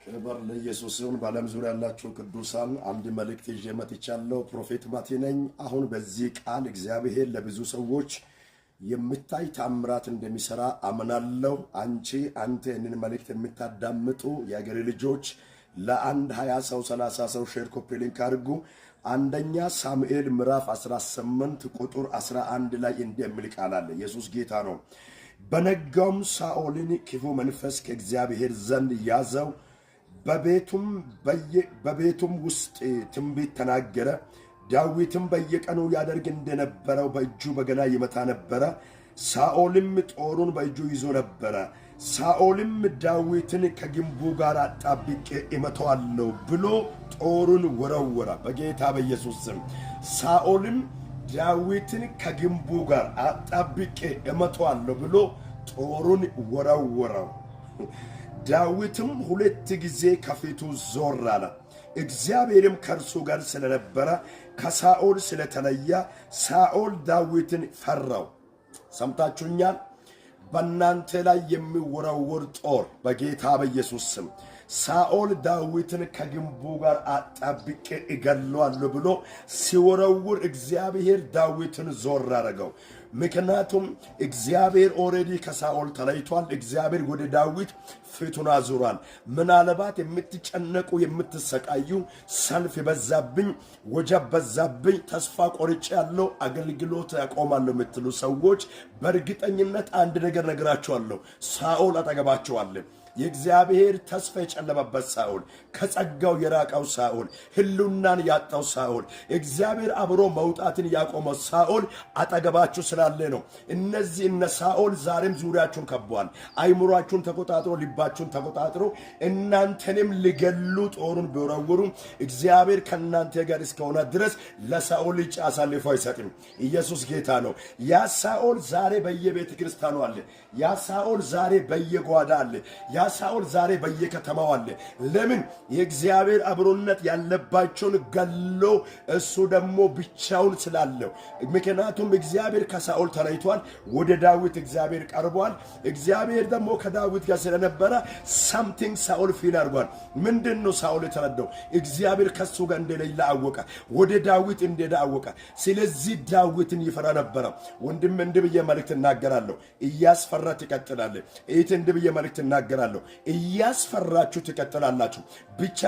ክብር ለኢየሱስ ይሁን። በዓለም ዙሪያ ያላችሁ ቅዱሳን፣ አንድ መልእክት ይዤ መጥቻለሁ። Prophet ማቲ ነኝ። አሁን በዚህ ቃል እግዚአብሔር ለብዙ ሰዎች የምታይ ታምራት እንደሚሰራ አምናለሁ። አንቺ፣ አንተ ይህንን መልእክት የምታዳምጡ የአገሬ ልጆች ለአንድ 20 ሰው፣ 30 ሰው share፣ copy link አድርጉ። አንደኛ ሳሙኤል ምዕራፍ 18 ቁጥር 11 ላይ እንዲህ የሚል ቃል አለ። ኢየሱስ ጌታ ነው። በነጋውም ሳኦልን ክፉ መንፈስ ከእግዚአብሔር ዘንድ ያዘው፣ በቤቱም ውስጥ ትንቢት ተናገረ። ዳዊትም በየቀኑ ያደርግ እንደነበረው በእጁ በገና ይመታ ነበረ። ሳኦልም ጦሩን በእጁ ይዞ ነበረ። ሳኦልም ዳዊትን ከግንቡ ጋር አጣብቄ እመታዋለሁ ብሎ ጦሩን ወረወረ። በጌታ በኢየሱስ ስም፣ ሳኦልም ዳዊትን ከግንቡ ጋር አጣብቄ እመታዋለሁ ብሎ ጦሩን ወረወረው። ዳዊትም ሁለት ጊዜ ከፊቱ ዞር አለ። እግዚአብሔርም ከእርሱ ጋር ስለነበረ ከሳኦል ስለተለየ ሳኦል ዳዊትን ፈራው። ሰምታችሁኛል? በእናንተ ላይ የሚወረወር ጦር በጌታ በኢየሱስ ስም፣ ሳኦል ዳዊትን ከግንቡ ጋር አጣብቄ እገለዋለሁ ብሎ ሲወረውር እግዚአብሔር ዳዊትን ዞር አደረገው። ምክንያቱም እግዚአብሔር already ከሳኦል ተለይቷል። እግዚአብሔር ወደ ዳዊት ፊቱን አዙሯል። ምናልባት የምትጨነቁ፣ የምትሰቃዩ፣ ሰልፍ የበዛብኝ፣ ወጀብ በዛብኝ፣ ተስፋ ቆርጫለሁ፣ አገልግሎት ያቆማለሁ የምትሉ ሰዎች በእርግጠኝነት አንድ ነገር ነግራችኋለሁ። ሳኦል አጠገባችሁ አለ። የእግዚአብሔር ተስፋ የጨለመበት ሳኦል፣ ከጸጋው የራቀው ሳኦል፣ ህልውናን ያጣው ሳኦል፣ እግዚአብሔር አብሮ መውጣትን ያቆመው ሳኦል አጠገባችሁ ስላለ ነው። እነዚህ እነ ሳኦል ዛሬም ዙሪያችሁን ከበዋል። አይምሯችሁን ተቆጣጥሮ፣ ልባችሁን ተቆጣጥሮ እናንተንም ሊገሉ ጦሩን ቢወረውሩ እግዚአብሔር ከእናንተ ጋር እስከሆነ ድረስ ለሳኦል እጅ አሳልፎ አይሰጥም። ኢየሱስ ጌታ ነው። ያ ሳኦል ዛሬ በየቤተ ክርስቲያኑ አለ። ያ ሳኦል ዛሬ በየጓዳ አለ። ያ ሳኦል ዛሬ በየከተማው አለ። ለምን? የእግዚአብሔር አብሮነት ያለባቸውን ገሎ እሱ ደግሞ ብቻውን ስላለው። ምክንያቱም እግዚአብሔር ከሳኦል ተለይቷል፣ ወደ ዳዊት እግዚአብሔር ቀርቧል። እግዚአብሔር ደግሞ ከዳዊት ጋር ስለነበረ something ሳኦል feel አድርጓል። ምንድን ነው ሳኦል የተረዳው? እግዚአብሔር ከሱ ጋር እንደሌለ አወቀ። ወደ ዳዊት እንደሄደ አወቀ። ስለዚህ ዳዊትን ይፈራ ነበረ። ወንድም፣ እንዲህ ብዬ መልእክት እናገራለሁ። እያስፈራ ትቀጥላለህ። እህት፣ እንዲህ ብዬ መልእክት እናገራለሁ። እያስፈራችሁ ትቀጥላላችሁ። ብቻ